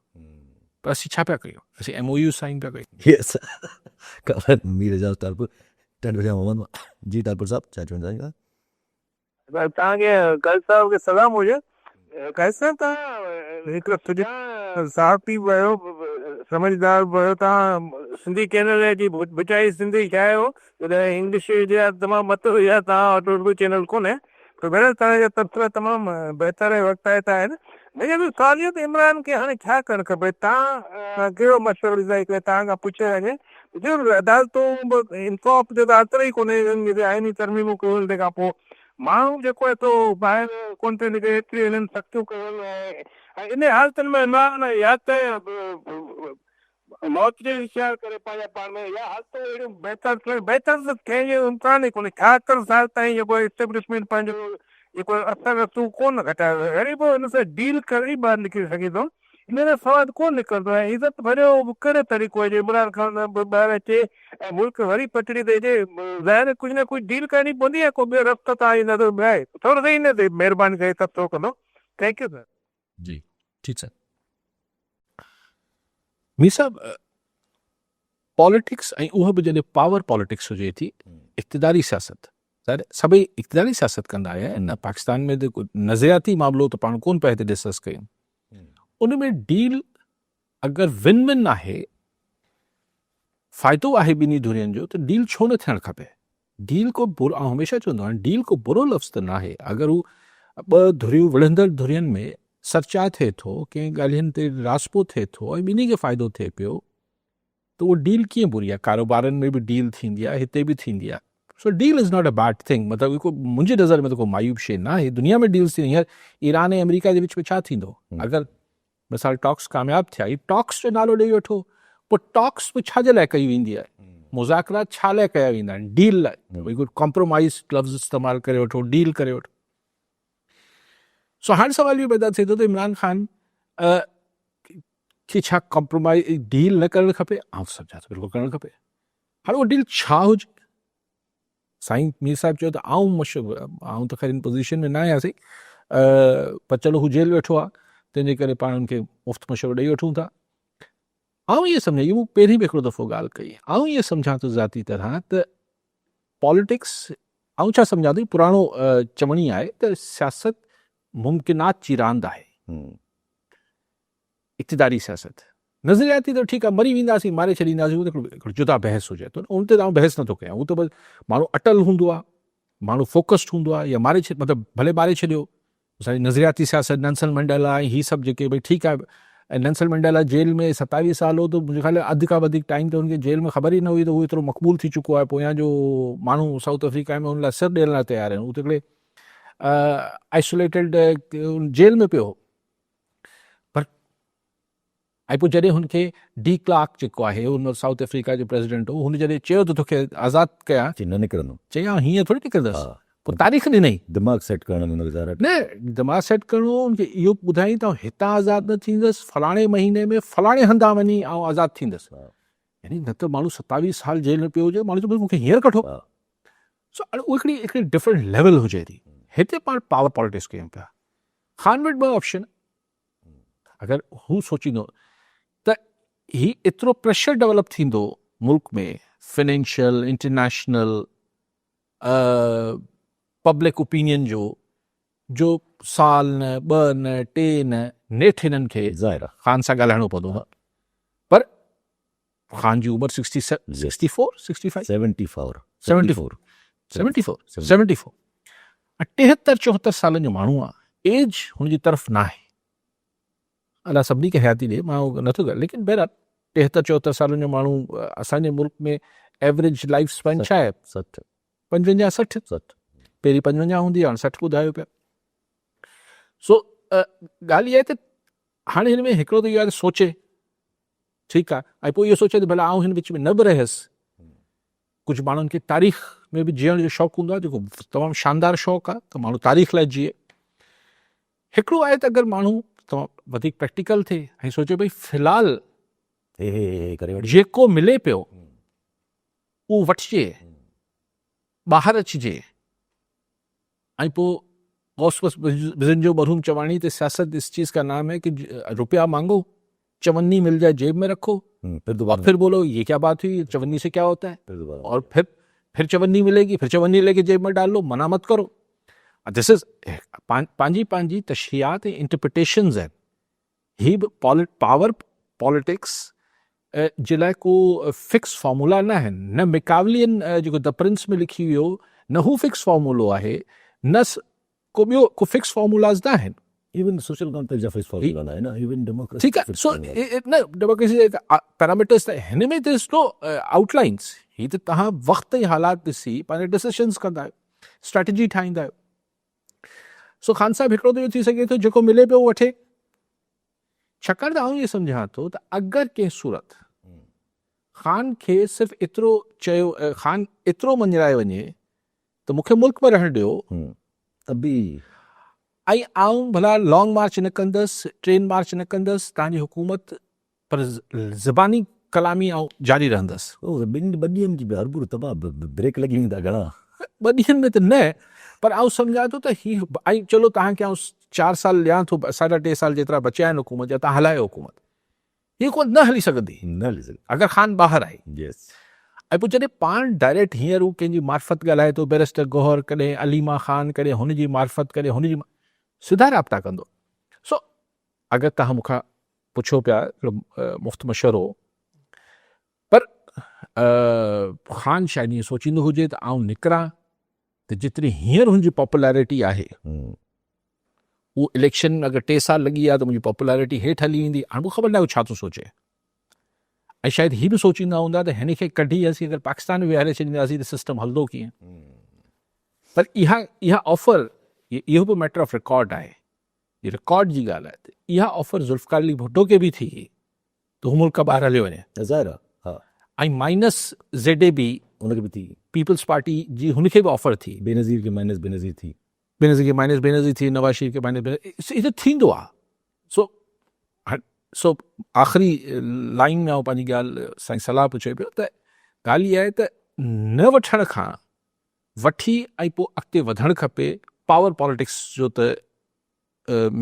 پر اسين ڇا پيا ڪيون؟ اسين ايم او يو سائن پيا ڪيون. يس مير اعجاز ٽالپر ٽنڊو ڄام محمد جي ٽالپر صاحب ڇا چوڻ چاهيندا؟ توهان کي قاضي صاحب کي سلام هجي. قاضي صاحب توهان هڪ سڄاڻ صحافي به آهيو سمجهدار به آهيو توهان سنڌي چينل جي بچائي سنڌي شايع هو جڏهن انگلش هجي ها تمام مت هجي ها توهان وٽ اردو چينل ڪونهي پر بهرحال توهان جا تبصرا تمام بهتر ۽ وقتائتا آهن منهنجو سوال اهو ته عمران کي هاڻي ڇا ڪرڻ کپي توهان ڪهڙو مشورو ڏيندا هڪ توهان کان پڇيو وڃي جو عدالتون به انصاف جو ته اثر ئي ڪونهي انهن جيڪي آئيني ترميمون ڪيون آهن تنهن کان پوء ماڻهو جيڪو آهي سو ٻاهر ڪونه ٿو نڪري ايتري هنن سختيون ڪيون آهن ۽ انهن حالتن ۾ عمران يا ته موت جو اشتهار ڪري پنهنجا پاڻ ۾ يا حالتون اهڙيون بهتر ٿيڻ بهتر ته ٿيڻ جو امڪان ئي ڪونهي ڇاهتر سال تائين جيڪو اسٽيبلشمينٽ پنهنجو جيڪو اثر رسوخ ڪونه گهٽايو وري به ان سان ڊيل ڪري ئي ٻاهر نڪري سگهي ٿو. ان ۾ سواد ڪونه نڪرندو ۽ عزت ڀريو به ڪهڙو طريقو آهي جو عمران خان به ٻاهر اچي ۽ ملڪ وري پٽڙي تي اچي، ظاهر آهي ڪجهه نه ڪجهه ڊيل ڪرڻي پوندي يا ڪو ٻيو رستو توهان جي نظر ۾ آهي ٿورو سائين ان تي مهرباني ڪري تبصرو ڪندو thank you sir. جي ٺيڪ سر. مير صاحب پاليٽڪس ۽ اها به جڏهن پاور پاليٽڪس هجي ٿي اقتداري سياست ظاهر سڀئي اقتداري سياست ڪندا آيا آهن نه پاڪستان ۾ ته نظرياتي معاملو ته پاڻ ڪونه پيا هتي ڊسڪس ڪيون ان ۾ ڊيل اگر ون ون آهي فائدو آهي ٻنهي ڌرين جو ته ڊيل ڇو نه ٿيڻ کپي ڊيل ڪو برو آئون هميشه چوندو آهيان ڊيل ڪو برو لفظ ته ناهي اگر هو ٻه ڌريون وڙهندڙ ڌرين ۾ سرچاء ٿئي ٿو ڪنهن ڳالهين تي راضپو ٿئي ٿو ۽ ٻنهي کي فائدو ٿئي پيو ته اها ڊيل ڪيئن بري آهي ڪاروبارن ۾ به ڊيل ٿيندي آهي هتي به ٿيندي آهي so deal is not a bad thing مطلب ڪو منهنجي نظر ۾ ته ڪو معيوب شيء نه آهي دنيا ۾ ڊيلز ٿيندي هينئر ايران ۽ آمريڪا جي وچ ۾ ڇا ٿيندو اگر مثال ٽاڪس ڪامياب ٿيا هي ٽاڪس جو نالو ڏئي وٺو پوء ٽاڪس به ڇا جي لاء ڪئي ويندي آهي مذاڪرات ڇا لاء ڪيا ويندا آهن ڊيل لاء ڀئي ڪو ڪمپرومائز لفظ استعمال ڪري وٺو ڊيل ڪري وٺو سو هاڻ سوال اهو پيدا ٿئي ٿو ته عمران خان کي ڇا ڪمپرومائز ڊيل نه ڪرڻ کپي؟ آئون سمجهان ٿو بلڪل ڪرڻ کپي. هاڻي اهو ڊيل ڇا هجي؟ سائين مير صاحب چيو ته آئون مش آئون ته خير ان پوزيشن ۾ نه آهيان سائين، پر چلو هو جيل ويٺو آهي تنهن جي ڪري پاڻ ان کي مفت مشورو ڏئي وٺون ٿا. آئون ائين سمجهان، اهو مون پهرين به هڪڙو دفعو ڳالهه ڪئي، آئون ائين سمجهان ٿو ذاتي طرح ته پاليٽڪس، آئون ڇا سمجهان ٿو، پراڻو چوڻي آهي ته سياست ممڪنات جي راند آهي. اقتداري سياست نظرياتي ته ٺيڪ آهي مري وينداسين ماري ڇڏينداسين اهو ته هڪڙو جدا بحث هجي ٿو ان تي ته آئون بحث نٿو ڪيان اهو ته بس ماڻهو اٽل هوندو آهي ماڻهو فوڪسڊ هوندو آهي يا ماري ڇڏ مطلب ڀلي ماري ڇڏيو اسان جي نظرياتي سياست ننسل منڊيلا ۽ هي سڀ جيڪي ڀئي ٺيڪ آهي ۽ ننسل منڊيلا جيل ۾ 27 سال هو ته منهنجي خيال اڌ کان وڌيڪ ٽائيم ته هن کي جيل ۾ خبر ئي نه هئي ته هو ايترو مقبول ٿي چڪو آهي پويان جو ماڻهو سائوٿ آفريڪا ۾ هن لاء سر ڏيڻ لاء تيار آهن هو ته هڪڙي آئسوليٽيڊ جيل ۾ پيو هو پر ۽ پوء جڏهن هن کي ڊي ڪلارڪ جيڪو آهي ان وقت سائوٿ آفريڪا جو پريزيڊنٽ هو هن جڏهن چيو ته توکي آزاد ڪيان چي نه نڪرندم چي آئون هيئن ٿوري نڪرندس پوء تاريخ ڏنائين دماغ سيٽ ڪرڻ ۾ هن کي ظاهر نه دماغ سيٽ ڪرڻو هو هن کي اهو ٻڌائين ته آئون هتان آزاد نه ٿيندس فلاڻي مهيني ۾ فلاڻي هنڌان وڃي آئون آزاد ٿيندس يعني نه ته ماڻهو 27 سال جيل ۾ پيو هجي ماڻهو چوي مون کي هينئر ڪڍو سو اهو هڪڙي هڪڙي ڊفرنٽ ليول هجي ٿي هتي پاڻ پاور پاليٽڪس ڪيون پيا خان وٽ ٻه آپشن اگر هو سوچيندو ته هي ايترو پريشر ڊولپ ٿيندو ملڪ ۾ فنانشل انٽرنيشنل پبلڪ اوپينين جو جو سال نه ٻه نه ٽي نه نيٺ هنن کي ظاهر خان سان ڳالهائڻو پوندو پر خان جي عمر 64 65 74 74 74 74 73 74 سالن جو ماڻهو آ ايج هن جي طرف ناهي الله سڀني کي حياتي ڏي مان نٿو ڳالهه ليڪن بهرحال 73 74 سالن جو ماڻهو اسان جي ملڪ ۾ ايوريج لائف اسپين ڇا آهي 60 55 60 60 پهرين 55 هوندي هاڻي 60 ٻڌايو پيا سو ڳالهه اها آهي ته هاڻي هن ۾ هڪڙو ته اهو آهي ته سوچي ٺيڪ آ ۽ پوء اهو سوچي ته ڀلا آئون هن وچ ۾ نه به رهيس. ڪجهه ماڻهن کي تاريخ ۾ به جيئڻ جو شوق هوندو آهي جيڪو تمام شاندار شوق آهي ته ماڻهو تاريخ لاء جيئي. هڪڙو آهي ته اگر ماڻهو تمام وڌيڪ پريڪٽيڪل ٿئي ۽ سوچي ڀئي في الحال جيڪو ملي پيو اهو وٺجي ٻاهر اچجي. ۽ پوء غوث بخش بزنجو مرحوم چواڻي ته سياست اس چيز کا نام هي ڪه روپيا مانگو چوني مل جائي جيب ۾ رکو اور پھر بولو یہ کیا بات ہوئی چوني سے کیا ہوتا ہے اور پھر پھر چوني ملے گي پھر چوني لے کے جيب میں ڈال لو منع مت کرو دس از پنهنجي پنهنجي تشريحات ۽ انٽرپريٽيشنز آهن هي به پاور پاليٽڪس جي لاء ڪو فڪس فارمولا نه آهن نه ميڪاولين جيڪو the prince ۾ لکي ويو نه هو فڪس فارمولو آهي نه ڪو ٻيو ڪو فڪس فارمولاز نه آهن. ايون سوشل ڪانٽريڪٽ جا فڪس فارمولا نه آهن ايون ڊيموڪريسي ٺيڪ آهي سو نه ڊيموڪريسي جا پيراميٽرز ته هن ۾ there is no out lines هي ته توهان وقت ۽ حالات ڏسي پنهنجا ڊسيشنز ڪندا آهيو اسٽريٽجي ٺاهيندا آهيو سو خان صاحب هڪڙو ته اهو ٿي سگهي ٿو جيڪو ملي پيو وٺي ڇاڪاڻ ته آئون اهو سمجهان ٿو ته اگر ڪنهن صورت خان کي صرف ايترو چيو خان ايترو مڃرائي وڃي ته مون کي ملڪ ۾ رهڻ ڏيو ته به ۽ آئون ڀلا لانگ مارچ نه ڪندس ٽرين مارچ نه ڪندس تنهنجي حڪومت پر زباني ڪلامي آئون جاري رهندس. او ٻن ٻه ڏينهن جي به هربرو تباهه بريڪ لڳي ويندا گهڻا. ٻه ڏينهن ۾ ته نه پر آئون سمجهان ٿو ته هي ۽ چلو توهان کي آئون چار سال ڏيان ٿو ساڍا ٽي سال جيترا بچيا آهن حڪومت جا توهان هلايو حڪومت. هي حڪومت نه هلي سگهندي. نه هلي سگهندي. اگر خان ٻاهر آهي. يس. ۽ پوء جڏهن پاڻ ڊائريڪٽ هينئر هو ڪنهن جي معرفت ڳالهائي ٿو بئريسٽر گوهر ڪڏهن عليما خان ڪڏهن هن جي معرفت ڪڏهن هن جي سڌا رابطا ڪندو. سو اگر توهان مون کان پڇو پيا هڪڙو مفت مشورو پر خان شايد ائين سوچيندو هجي ته آئون نڪران ته جيتري هينئر هن جي پاپولرٽي آهي اهو اليڪشن اگر ٽي سال لڳي ويا ته منهنجي پاپولرٽي هيٺ هلي ويندي هاڻي مون کي خبر ناهي هو ڇا ٿو سوچي ۽ شايد هي به سوچيندا هوندا ته هن کي ڪڍي اسين اگر پاڪستان ۾ ويهاري ڇڏينداسين ته سسٽم هلندو ڪيئن پر اها اها آفر اهو به ميٽر آف رڪارڊ آهي هي رڪارڊ جي ڳالهه آهي ته اها آفر ذوالفقار علي ڀٽو کي به ٿي هئي ته هو ملڪ کان ٻاهر هليو وڃي. ظاهر آهي ها. ۽ مائنس زيڊ اي بي ان کي به ٿي. پيپلز پارٽي جي هن کي به آفر ٿي. بينظير کي مائنس بينظير ٿي. بينظير کي مائنس بينظير ٿي، نواز شريف کي مائنس بينظير هي ته ٿيندو آهي. سو هاڻ سو آخري لائين ۾ آئون پنهنجي ڳالهه سائين صلاح پڇي پيو ته ڳالهه اها آهي ته نه وٺڻ کان وٺي ۽ پوء اڳتي وڌڻ کپي پاور پاليٽڪس جو ته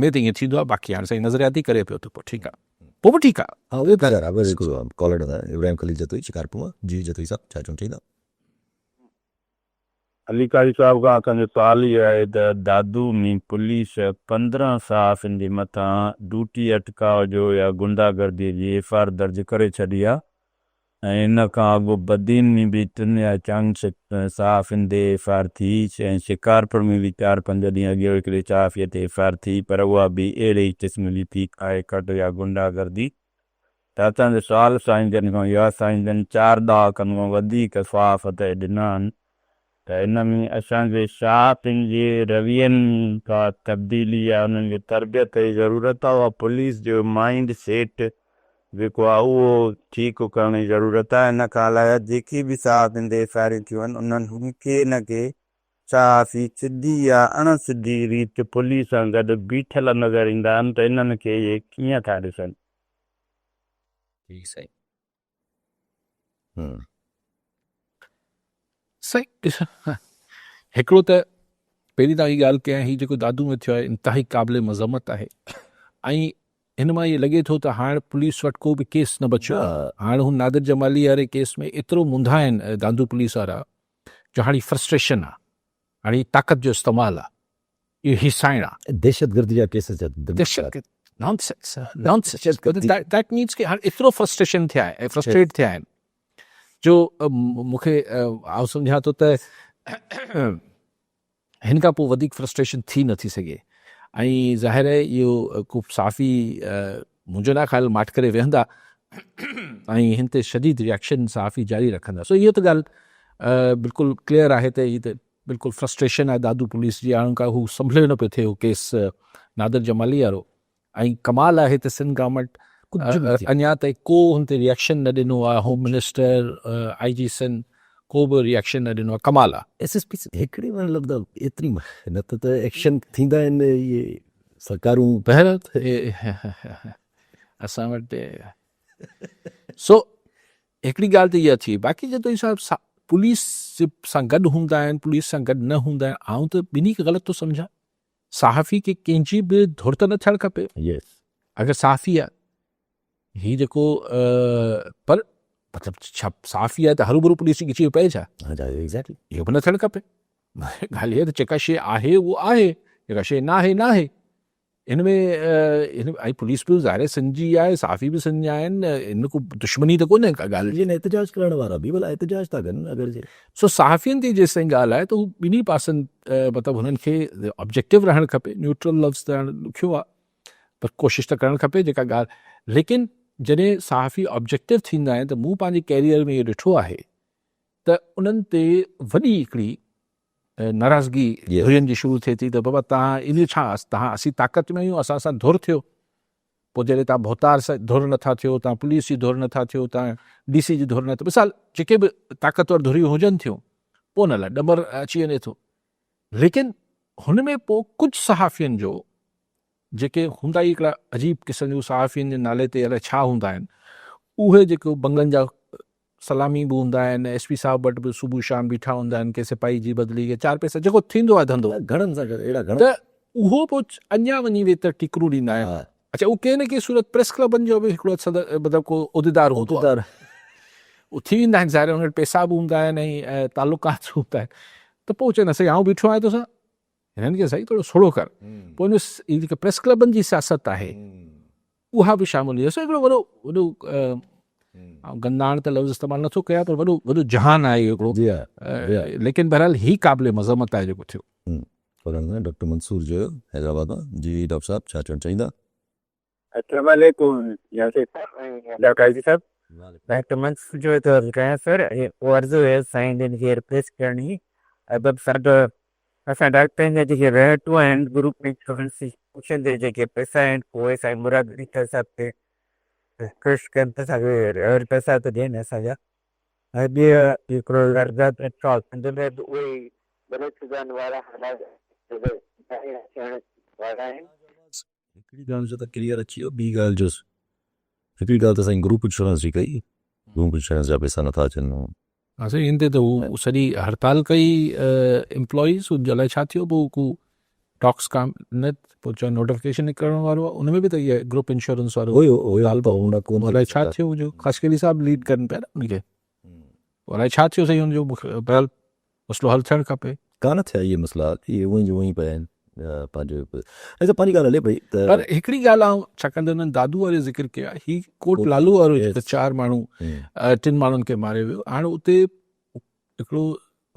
۾ ته ائين ٿيندو آهي باقي هاڻي سائين نظرياتي ڪري پيو ته پوء ٺيڪ آهي پوء به ٺيڪ آهي. ها اهو به برابر هڪ ڪالر ابراهيم خليل جتوئي شڪارپور مان جي جتوئي صاحب ڇا چوڻ چاهيندا. علي قاري صاحب کان اسان جو سوال اهو آهي ته دادو ۾ پوليس 15 صحافين جي مٿان ڊوٽي اٽڪاء جو يا گنڊا گردي جي ايف آر درج ڪري ڇڏي آهي ۽ ان کان اڳ بدين ۾ به ٽن يا چئن صحافين تي ايف آر ٿي ۽ شڪارپور ۾ به چار پنج ڏينهن اڳ هڪڙي صحافي تي ايف آر ٿي پر اها به اهڙي ئي قسم جي ٿي آهي ڪٽ يا گنڊا گردي ته اسان جو سوال سائين جن کان اهو آهي سائين جن چار ڏهاڪن کان وڌيڪ صحافت کي ڏنا آهن ته ان ۾ اسان کي صحافين جي روين ۾ ڪا تبديلي يا انهن کي تربيت جي ضرورت آهي اها پوليس جو مائينڊ سيٽ جيڪو آهي اهو ٺيڪ ڪرڻ جي ضرورت آهي ان کان علاوه جيڪي به صحافين تي ايف I آرون ٿيون آهن انهن ۾ ڪي نه ڪي صحافي سڌي يا اڻ سڌي ريت پوليس سان گڏ بيٺل نظر ايندا آهن ته انهن کي اهي ڪيئن ٿا ڏسن؟ جي سائين. سائين هڪڙو ته پهرين تان هي ڳالهه ڪيان هي جيڪو دادو ۾ ٿيو آهي انتهائي قابل مذمت آهي ۽ هن مان اهو لڳي ٿو ته هاڻ پوليس وٽ ڪو به ڪيس نه بچيو آهي هاڻ هن نادر جمالي واري ڪيس ۾ ايترو منڌا آهن دادو پوليس وارا جو هاڻي فرسٽريشن آ، هاڻي طاقت جو استعمال آ، اهو هيسائڻ آ. دهشتگردي جا ڪيس جا دهشتگردي نانسينس نانسينس that means ڪي هاڻي ايترو فرسٽريشن ٿيا آهن فرسٽريٽ ٿيا آهن جو مون کي آئون سمجهان ٿو ته هن کان پوء وڌيڪ فرسٽريشن ٿي نٿي سگهي ۽ ظاهر آهي اهو ڪو صحافي منهنجو نه خيال ماٺ ڪري ويهندا ۽ هن تي شديد ريئڪشن صحافي جاري رکندا سو اهو ته ڳالهه بلڪل ڪليئر آهي ته هي ته بلڪل فرسٽريشن آهي دادو پوليس جي هاڻي هو سنڀليو نه پيو ٿئي اهو ڪيس نادر جمالي وارو ۽ ڪمال آهي ته سنڌ گورنمينٽ اڃا تائين ڪو هن تي ريئڪشن نه ڏنو آهي هوم منسٽر آئي جي سنڌ ڪو به ريئڪشن نه ڏنو آهي ڪمال آهي. ايس ايس پي هڪڙي مطلب ته ايتري نه ته ايڪشن ٿيندا آهن اهي سرڪارون. بهرحال اسان وٽ سو هڪڙي ڳالهه ته اها ٿي باقي جتوئي صاحب پوليس سان گڏ هوندا آهن پوليس سان گڏ نه هوندا آهن آئون ته ٻنهي کي غلط ٿو سمجهان. صحافي کي ڪنهن جي به ڌر ته نه ٿيڻ کپي. Yes. اگر صحافي آهي هي جيڪو پر مطلب ڇا صحافي آهي ته هروڀرو پوليس جي ڳچي ۾ پئي ڇا؟ ايگزيڪٽلي. اهو به نه ٿيڻ کپي. ڳالهه اها ته جيڪا شيء آهي اهو آهي جيڪا شيء ناهي ناهي. ان ۾ ۽ پوليس به ظاهر آهي سنڌ جي آهي صحافي به سنڌ جا آهن ان ۾ ڪو دشمني ته ڪونهي ڪا ڳالهه. جن احتجاج ڪرڻ وارا به ڀلا احتجاج ٿا ڪن اگر جي. سو صحافين جي جيستائين ڳالهه آهي ته هو ٻنهي پاسن مطلب هنن کي آبجيڪٽو رهڻ کپي نيوٽرل لفظ ته هاڻي ڏکيو آهي پر ڪوشش ته ڪرڻ کپي جيڪا ڳالهه ليڪن جڏهن صحافي آبجيڪٽو ٿيندا آهن ته مون پنهنجي ڪيريئر ۾ اهو ڏٺو آهي ته انهن تي وڏي هڪڙي ناراضگي ڌرين جي شروع ٿئي ٿي ته بابا تهان ان ڇا تهان اسين طاقت ۾ آهيون اسان سان ڌر ٿيو پوء جڏهن توهان ڀوتار سان ڌر نٿا ٿيو، توهان پوليس جي ڌر نٿا ٿيو، توهان ڊي سي جي ڌر نٿا مثال جيڪي به طاقتور ڌريون هجن ٿيون پوء ان لاء ڏمر اچي وڃي ٿو. ليڪن هن ۾ پوء ڪجهه صحافين جو جيڪي هوندا ئي هڪڙا عجيب قسم جون صحافين جي نالي تي الائي ڇا هوندا آهن اهي جيڪو بنگلن جا سلامي به هوندا آهن، ايس پي صاحب وٽ به صبح شام بيٺا هوندا آهن، ڪي سپاهي جي بدلي ڪي چار پئسا جيڪو ٿيندو آهي ڌنڌو. گهڻن سان گڏ اهڙا گهڻا. ته اهو به اڃا وڃي ويتر ٽيڪرون ڏيندا آهن. اڇا اهو ڪنهن نه ڪنهن صورت پريس ڪلبن جو به هڪڙو صدر مطلب ڪو عهديدار هوندو آهي. عهديدار. اهو ٿي ويندا آهن ظاهر آهي انهن وٽ پئسا به هوندا آهن ۽ تعلقات به هوندا آهن ته پوء چوندا سائين آئون بيٺو آهيان توسان هنن کي سائين ٿورو سوڙهو ڪر. پوء ان هي جيڪا پريس ڪلبن جي سياست آهي اها به شامل هئي. سو هڪڙو وڏو وڏو آئون گنداڻ ته لفظ استعمال نٿو ڪيان پر وڏو وڏو جهان آهي اهو هڪڙو. جي ها جي ها. ليڪن بهرحال هي قابل مذمت آهي جيڪو ٿيو. ڊاڪٽر منصور جو حيدرآباد مان. جي ڊاڪٽر صاحب ڇا چوڻ چاهيندا؟ السلام عليڪم ياسر صاحب ۽ ڊاڪٽر عزيز صاحب ڊاڪٽر منصور جو ٿو عرض ڪيان سر اهو عرض هيو سائين جن کي رڪويسٽ ڪرڻي ادب صاحب اسان ڊاڪٽرن جا جيڪي رهٽون آهن گروپ انشورنس پڇن تي جيڪي پئسا آهن اهي سائين مراد علي شاهه صاحب کي رڪويسٽ ڪن ته اسان کي پئسا ته ڏين اسان جا ۽ ٻي هڪڙو عرض سنڌ ۾ به اهي ئي بلوچستان وارا حالات ظاهر ٿيڻ وارا آهن. هڪڙي ڳالهه جو ته ڪليئر اچي ويو ٻي ڳالهه جو هڪڙي ڳالهه ته سائين گروپ انشورنس جي ڪئي، گروپ انشورنس جا پئسا نٿا اچن. ها سائين ان تي ته هو سڄي هڙتال ڪئي امپلائيز ان جو الائي ڇا ٿيو پوء ڪو ٽاڪس کان نه پوء چون نوٽيفڪيشن نڪرڻ وارو آهي ان ۾ به ته اها گروپ انشورنس وارو هيو هيو حال ته هن ڪو الائي ڇا ٿيو جو خاصخيلي صاحب ليڊ ڪن پيا نه ان کي الائي ڇا ٿيو سائين ان جو بهرحال مسئلو حل ٿيڻ کپي. ڪانه ٿيا اهي مسئلا حل اهي اونئي جو اونئي پيا آهن پنهنجو اچا پنهنجي ڳالهه هلي پئي ته. پر هڪڙي ڳالهه آئون ڇاڪاڻ ته انهن دادو وارو ذڪر ڪيو آهي هي ڪوٽ لالو وارو جتي چار ماڻهو ٽن ماڻهن کي ماريو ويو هاڻي اتي هڪڙو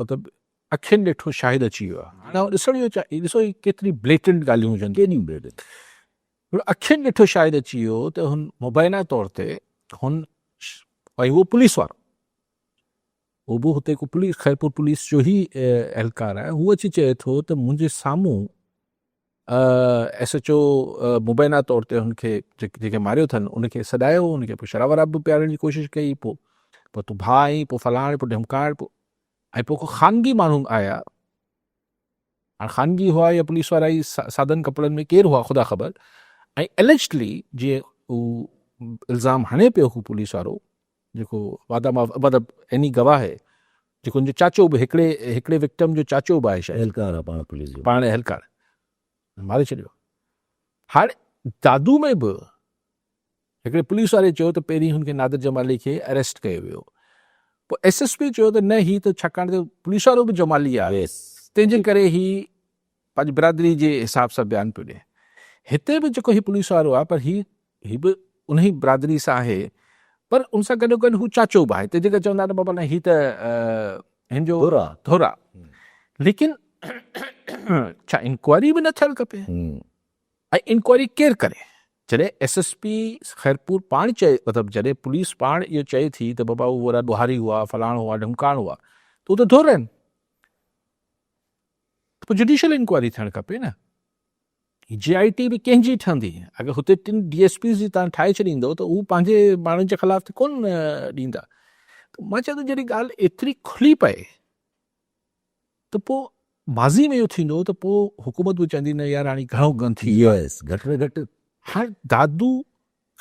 مطلب اکين ڏٺو شاهد اچي ويو آهي هاڻي آئون ڏسڻ اهو چاهيان ڏسو هي ڪيتري بليٽنٽ ڳالهيون هجن ڪيڏيون بليٽنٽ هڪڙو اکين ڏٺو شاهد اچي ويو ته هن مبينا طور تي هن ۽ اهو پوليس وارو هو به هتي ڪو پوليس خيرپور پوليس جو ئي اهلڪار آهي هو اچي چئي ٿو ته منهنجي سامهون ايس ايڇ او مبينا طور تي هن کي جيڪي ماريو اٿن ان کي سڏايو ان کي پوء شراب وراب به پيارڻ جي ڪوشش ڪئي پوء پوء تون ڀاء آهين پوء فلاڻ پوء ڍمڪاڻ پوء ۽ پوء خانگي ماڻهو آيا هاڻ خانگي هئا يا پوليس وارا ئي سادن ڪپڙن ۾ ڪير هئا خدا خبر ۽ اليجڊلي جيئن هو الزام هڻي پيو هو پوليس وارو جيڪو وعده معاف مطلب عيني گواهه آهي جيڪو ان جو چاچو به هڪڙي هڪڙي وڪٽم جو چاچو به آهي شايد اهلڪار آهي پاڻ پوليس جو پاڻ اهلڪار ماري ڇڏيو هاڻ دادو ۾ به هڪڙي پوليس واري چيو ته پهرين هن کي نادر جمالي کي اريسٽ ڪيو ويو پوء ايس ايس پي چيو ته نه هي ته ڇاڪاڻ ته پوليس وارو به جمالي آهي تنهن جي ڪري هي پنهنجي برادري جي حساب سان بيان پيو ڏي هتي به جيڪو هي پوليس وارو آهي پر هي هي به انهي برادري سان آهي پر ان سان گڏو گڏ هو چاچو به آهي تنهن جي ڪري چوندا آهن بابا نه هي ته هن جو ڌر آهي ليڪن ڇا انڪوائري به نه ٿيڻ کپي ۽ انڪوائري ڪير ڪري؟ جڏهن ايس ايس پي خيرپور پاڻ چئي مطلب جڏهن پوليس پاڻ اهو چئي ٿي ته بابا هو وڏا ڏوهاري هئا فلاڻو هئا ڍمڪاڻو هئا ته هو ته ڌر آهن ته پوء جڊيشل انڪوائري ٿيڻ کپي نه. جي آء ٽي به ڪنهن جي ٺهندي؟ اگر هتي ٽن ڊي ايس پيز جي تان ٺاهي ڇڏيندو ته هو پنهنجي ماڻهن جي خلاف ته ڪونه ڏيندا. ته مان چوان ٿو جڏهن ڳالهه ايتري کلي پئي ته پوء ماضي ۾ اهو ٿيندو هو ته پوء حڪومت به چوندي نه يار هاڻي گهڻو گند ٿي ويو آهي. يس گهٽ ۾ گهٽ. هاڻي دادو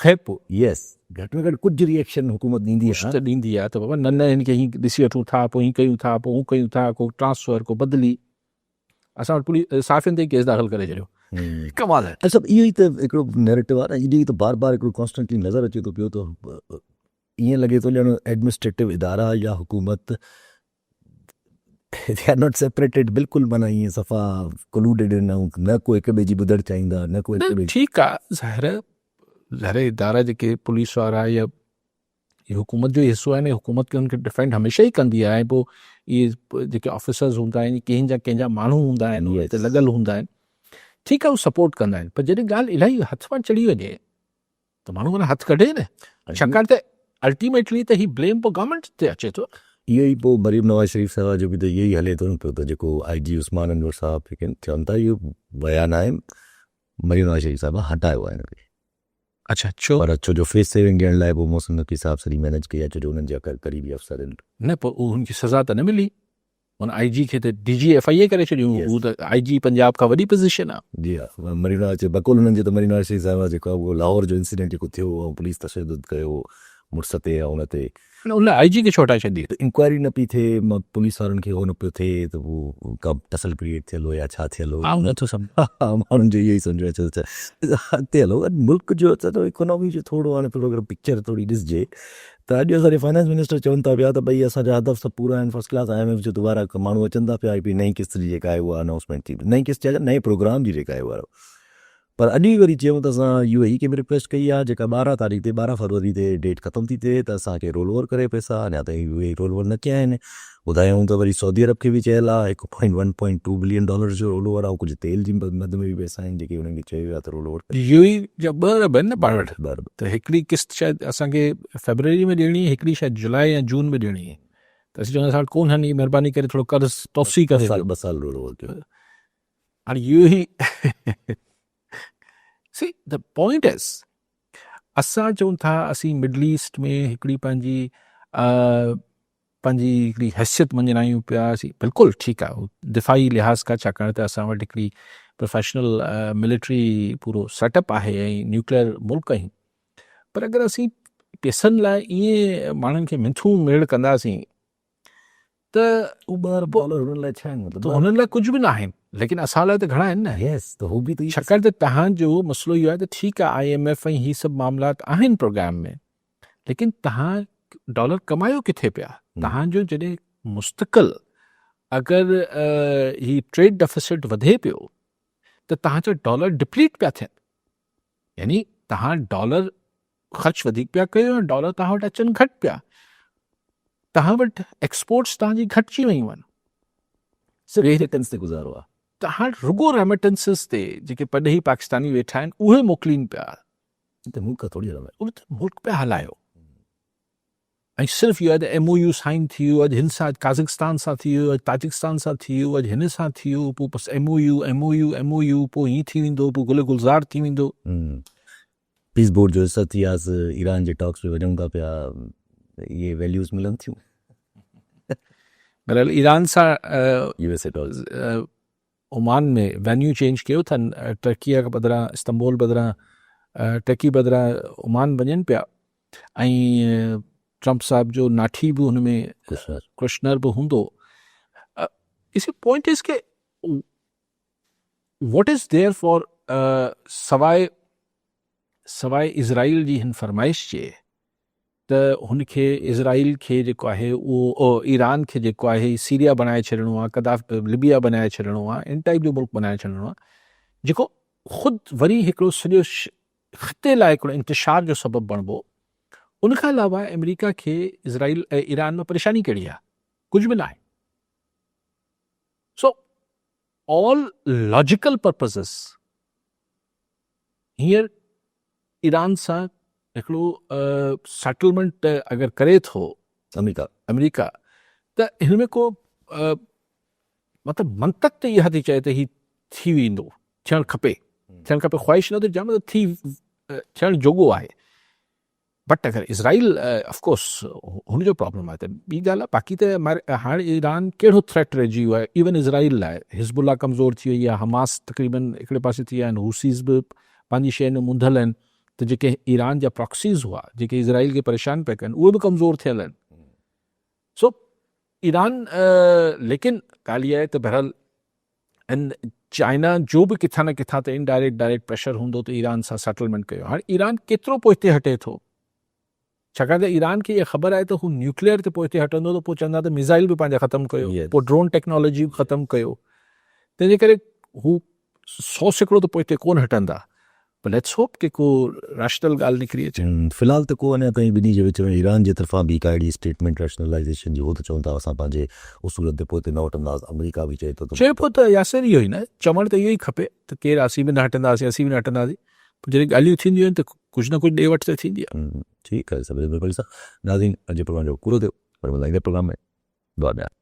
خيرپور. يس گهٽ ۾ گهٽ ڪجهه ري ايڪشن حڪومت ڏيندي آهي. ڪجهه ته ڏيندي آهي ته بابا نه نه هن کي هين ڏسي وٺون ٿا پوء هين ڪيون ٿا پوء هون ڪيون ٿا ڪو ٽرانسفر ڪو بدلي اسان وٽ پوليس صحافين تي ئي ڪيس داخل ڪري ڇڏيو ڪمال آهي. سڀ اهو ئي ته هڪڙو نيريٽو آهي نه اهو ئي ته بار بار هڪڙو ڪانسٽنٽلي نظر اچي ٿو پيو ته ائين لڳي ٿو ڄڻ ايڊمنسٽريٽو ادارا يا حڪومت They are not separated بلڪل معنيٰ ائين صفا ڪلوڊيڊ آهن ۽ نه ڪو هڪ ٻئي جي ٻڌڻ چاهيندا نه ڪو هڪ ٻئي ٺيڪ آ ظاهر ظاهر ادارا جيڪي پوليس وارا يا اهي حڪومت جو حصو آهن حڪومت کي ان کي ڊفينڊ هميشه ئي ڪندي آهي ۽ پوء اهي جيڪي آفيسرز هوندا آهن ڪنهن جا ڪنهن جا ماڻهو هوندا آهن اهي اتي لڳل هوندا آهن ٺيڪ آهي هو سپورٽ ڪندا آهن پر جڏهن ڳالهه الاهي هٿ مان چڙهي وڃي ته ماڻهو معنيٰ هٿ ڪڍي نه ڇاڪاڻ ته الٽيميٽلي ته هي بليم پوء گورنمينٽ تي اچي ٿو. اهو ئي پوء مريم نواز شريف صاحبه جو به ته اهو ئي هلي ٿو نه پيو ته جيڪو آء جي عثمان انور صاحب جيڪي چون ٿا اهو بيان آهي مريم نواز شريف صاحبه هٽايو آهي هن کي. اڇا ڇو؟ پر ڇو جو فيس سيونگ ڏيڻ لاء پوء محسن نقوي صاحب سڄي مينيج ڪئي آهي ڇو جو انهن جا قريبي افسر آهن. نه پوء هن کي سزا ته نه ملي. هن آء جي کي ته ڊي جي ايف I اي ڪري ڇڏيو هو ته آء جي پنجاب کان وڏي پوزيشن آ. جي ها مريم نواز چيو بقول انهن جي ته مريم نواز شريف صاحبه جيڪو آ اهو لاهور جو انسيڊنٽ جيڪو ٿيو هو ۽ پوليس تشدد ڪيو هو مڙس تي ۽ ان تي. ان آء جي کي ڇو هٽائي ڇڏي. ته انڪوائري نه پئي ٿئي پوليس وارن کي اهو نه پيو ٿئي ته هو ڪا ٽسل ڪريئيٽ ٿيل هو يا ڇا ٿيل هو. آئون نٿو سمجهان. ماڻهن جو اهو ئي سمجهه ۾ اچي ٿو ته اڳتي هلو ملڪ جو اڪانامي جو ٿورو هاڻي ٿورو اگر پڪچر ٿوري ڏسجي ته اڄ اسان جي فائنانس منسٽر چون ٿا پيا ته ڀئي اسان جا هدف سڀ پورا آهن first class I M F جو دوباره ماڻهو اچن ٿا پيا هڪڙي نئين قسط جي جيڪا آهي اها انائونسمينٽ ٿي نئين قسط ڇا نئين پروگرام جي جيڪا آهي اها پر اڄ ئي وري چيون ته اسان يو اي اي کي به رڪويسٽ ڪئي آهي جيڪا 12 تاريخ تي 12 فروري تي ڊيٽ ختم ٿي ٿئي ته اسان کي رول اوور ڪري پئسا اڃا تائين يو اي اي رول اوور نه ڪيا آهن ٻڌايائون ته وري سعودي عرب کي به چيل آهي هڪ point one point two billion dollars جو رول اوور آهي ڪجهه تيل جي مد ۾ به پئسا آهن جيڪي انهن کي چيو ويو آهي ته رول اوور ڪريو. يو اي جا ٻه ارب آهن نه پاڻ وٽ ٻه ارب. ته هڪڙي قسط شايد اسان کي فيبروري ۾ ڏيڻي هڪڙي شايد جولاء يا جون ۾ ڏيڻي آهي ته اسين چوندا اسان وٽ ڪونهن هي مهرباني ڪري ٿورو قرض توسيع ڪري ڏيو. ٻه سال رول اوور ڪيو. هاڻي you uh see the point is اسان چئون ٿا اسين مڊل ايسٽ ۾ هڪڙي پنهنجي پنهنجي هڪڙي حيثيت مڃرايون پيا سي بلڪل ٺيڪ آهي دفاعي لحاظ کان ڇاڪاڻ ته اسان وٽ هڪڙي پروفيشنل ملٽري پورو سيٽ اپ آهي ۽ نيوڪليئر ملڪ آهيون پر اگر اسين پيسن لاء ائين ماڻهن کي منٿون ميڙ ڪنداسين ته هو ٻه ارب ڊالر هنن لاء ڇا آهن مطلب هنن لاء ڪجهه به نه آهن ليڪن اسان لاء ته گهڻا آهن نه. يس ته هو به ته ڇاڪاڻ ته تهان جو مسئلو اهو آهي ته ٺيڪ آهي I M F ۽ هي سڀ معاملات آهن پروگرام ۾ ليڪن تهان ڊالر ڪمايو ڪٿي پيا تهان جو جڏهن مستقل اگر هي ٽريڊ ڊيفيسٽ وڌي پيو ته تهان جا ڊالر ڊپليٽ پيا ٿين يعني تهان ڊالر خرچ وڌيڪ پيا ڪيو ۽ ڊالر توهان وٽ اچن گهٽ پيا. توهان وٽ ايڪسپورٽس توهان جي گهٽجي ويون آهن. صرف ريميٽنس تي گذارو آهي. توهان رڳو ريميٽنسز تي جيڪي پرڏيهي پاڪستاني ويٺا آهن اهي موڪلين پيا. ته ملڪ ٿوري هلندو. اهي ته ملڪ پيا هلايو. ۽ صرف اهو آهي ته ايم او يو سائن ٿي ويو، اڄ هن سان اڄ قازقستان سان ٿي ويو، اڄ تاجڪستان سان ٿي ويو، اڄ هن سان ٿي ويو، پوء بس M O U, M O U, M O U, پوء هيئن ٿي ويندو، پوء گل گلزار ٿي ويندو. پيس بورڊ جو حصو ٿي وياس، ايران جي ٽاڪس ۾ وڃون ٿا پيا، اهي ويليوز ملن ٿيون. بهرحال ايران سان U S A talks. Oman ۾ venue change ڪيو اٿن، ٽرڪيء بدران استنبول بدران ٽرڪي بدران عمان وڃن پيا ۽ ٽرمپ صاحب جو ناٺي به ان ۾ ڪرشنر به هوندو. اي پوائنٽ از ڪي what is there for سواء سواء اسرائيل جي هن فرمائش جي ته هن کي اسرائيل کي جيڪو آهي اهو ايران کي جيڪو آهي سيريا بڻائي ڇڏڻو آهي قداف لبيا بڻائي ڇڏڻو آهي ان ٽائيپ جو ملڪ بڻائي ڇڏڻو آهي جيڪو خود وري هڪڙو سڄو خطي لاء هڪڙو انتشار جو سبب بڻبو ان کان علاوه آمريڪا کي اسرائيل ايران ۾ پريشاني ڪهڙي آهي ڪجهه به ناهي سو آل لاجيڪل پرپزز هينئر ايران سان هڪڙو سيٽلمينٽ اگر ڪري ٿو آمريڪا آمريڪا ته هن ۾ ڪو مطلب منطق ته اها ٿي چئي ته هي ٿي ويندو ٿيڻ کپي ٿيڻ کپي خواهش نه ٿي چوان مطلب ٿي ٿيڻ جوڳو آهي بٽ اگر اسرائيل آف ڪورس هن جو پرابلم آهي ته ٻي ڳالهه آهي باقي ته هاڻي ايران ڪهڙو ٿريٽ رهجي ويو آهي ايون اسرائيل لاء حزب الله ڪمزور ٿي وئي آهي حماس تقريبن هڪڙي پاسي ٿي ويا آهن حوثيز به پنهنجي شيء ۾ منڌل آهن ته جيڪي ايران جا پراڪسيز هئا جيڪي اسرائيل کي پريشان پيا ڪن اهي به ڪمزور ٿيل آهن سو ايران ليڪن ڳالهه اها آهي ته بهرحال ۽ چائنا جو به ڪٿان نه ڪٿان ته انڊائريڪٽ ڊائريڪٽ پريشر هوندو ته ايران سان سيٽلمينٽ ڪيو. هاڻي ايران ڪيترو پوئتي هٽي ٿو؟ ڇاڪاڻ ته ايران کي اها خبر آهي ته هو نيوڪليئر تي پوئتي هٽندو ته پوء چوندا ته ميزائل به پنهنجا ختم ڪيو، پوء ڊرون ٽيڪنالاجي به ختم ڪيو. تنهن جي ڪري هو 100% ته پوئتي ڪونه هٽندا. پر ليٽس هوپ ڪي ڪو ريشنل ڳالهه نڪري اچي. في الحال ته ڪو اڃا تائين ٻنهي جي وچ ۾ ايران جي طرفان به ڪا اهڙي اسٽيٽمينٽ ريشنلائيزيشن جي هو ته چون ٿا اسان پنهنجي اصولن تي پوئتي نه هٽنداسين آمريڪا به چئي ٿو ته. چئي پيو ته ياسر اهو ئي نه چوڻ ته اهو ئي کپي ته ڪير اسين به نه هٽنداسين اسين به نه هٽنداسين پر جڏهن ڳالهيون ٿينديون آهن ته ڪجهه نه ڪجهه ڏي وٺ ته ٿيندي آهي. ٺيڪ آهي سڀ مهرباني سان ناظرين اڄ جو پروگرام جو پورو ٿيو وري ملندا ايندڙ پروگرام ۾ دعا ڏيان.